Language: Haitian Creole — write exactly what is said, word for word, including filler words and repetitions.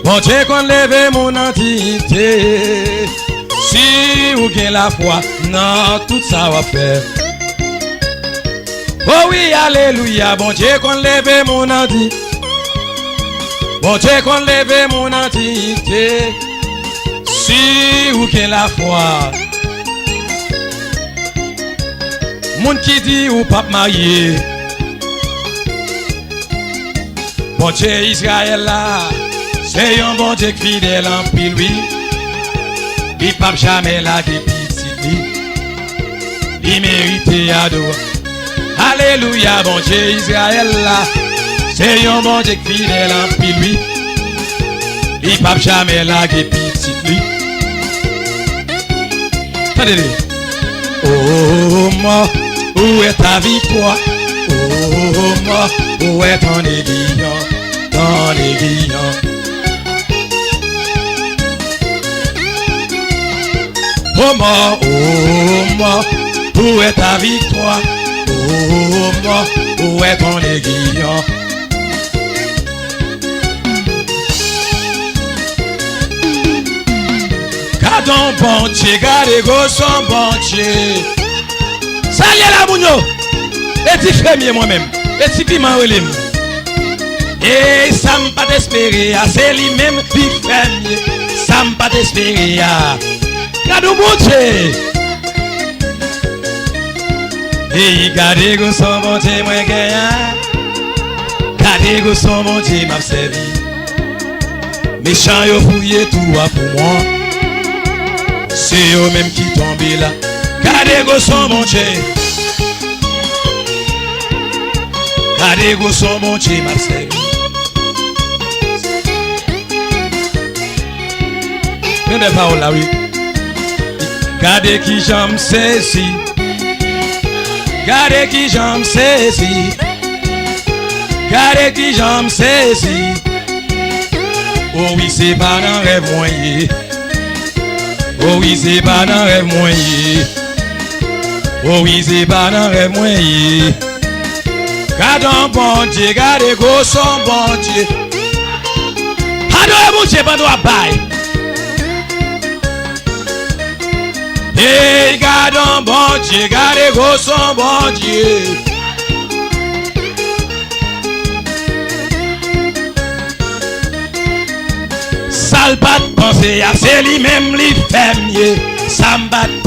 Bondye konn leve moun an diyite. Si ou gen lafwa nan tout sa w ap fè. O wi, alelouya, Bondye konn leve moun an di. Bondye konn leve moun an diyite. Si ou gen lafwa. Moun ki di ou p ap marye. Bondye Izrayèl la, se yon Bondye k fidèl anpil, wi. Li p ap jamè lage pitit li. Li merite adora. Alelouya, Bondye Izrayèl la, se yon Bondye k fidèl anpil, wi. Li p ap jamè lage pitit li. Tande li. O mò, ou wè ta viktwa. O mò, ou wè tan de giyan, tan de giyan. O mò, o mò, ou wè ta viktwa. O mò, ou wè tan de giyan. Gade yon Bondye, gade gwo son Bondye. Sa l ye la, moun yo? E ti fèmye mwen menm. E ti piman rele m. E sa m pa t espere a, se li menm li fèmye. Sa m pa t espere a. Gade yon Bondye. Ey, gade gwo son Bondye mwen genyen. Gade gwo son Bondye m ap sèvi. Mechan yo fouye twou a pou mwen. Se yo menm ki tonbe la. Gade gwo son Bondye. Gade gwo son Bondye m ap sèvi. Men bèl pawòl la, wi. Gade kijan m sezi. Gade kijan m sezi. Gade kijan m sezi. O wi, se pa nan rèv mwen ye. O wi, se pa nan rèv mwen ye. O wi, se pa nan rèv mwen ye. Gade yon Bondye, gade gwo son Bondye. Adore Bondye pandan w ap bay. Ey, gade yon Bondye, gade gwo son Bondye. Sa l pa t panse a, se li menm li fè m ye. Sa m pa t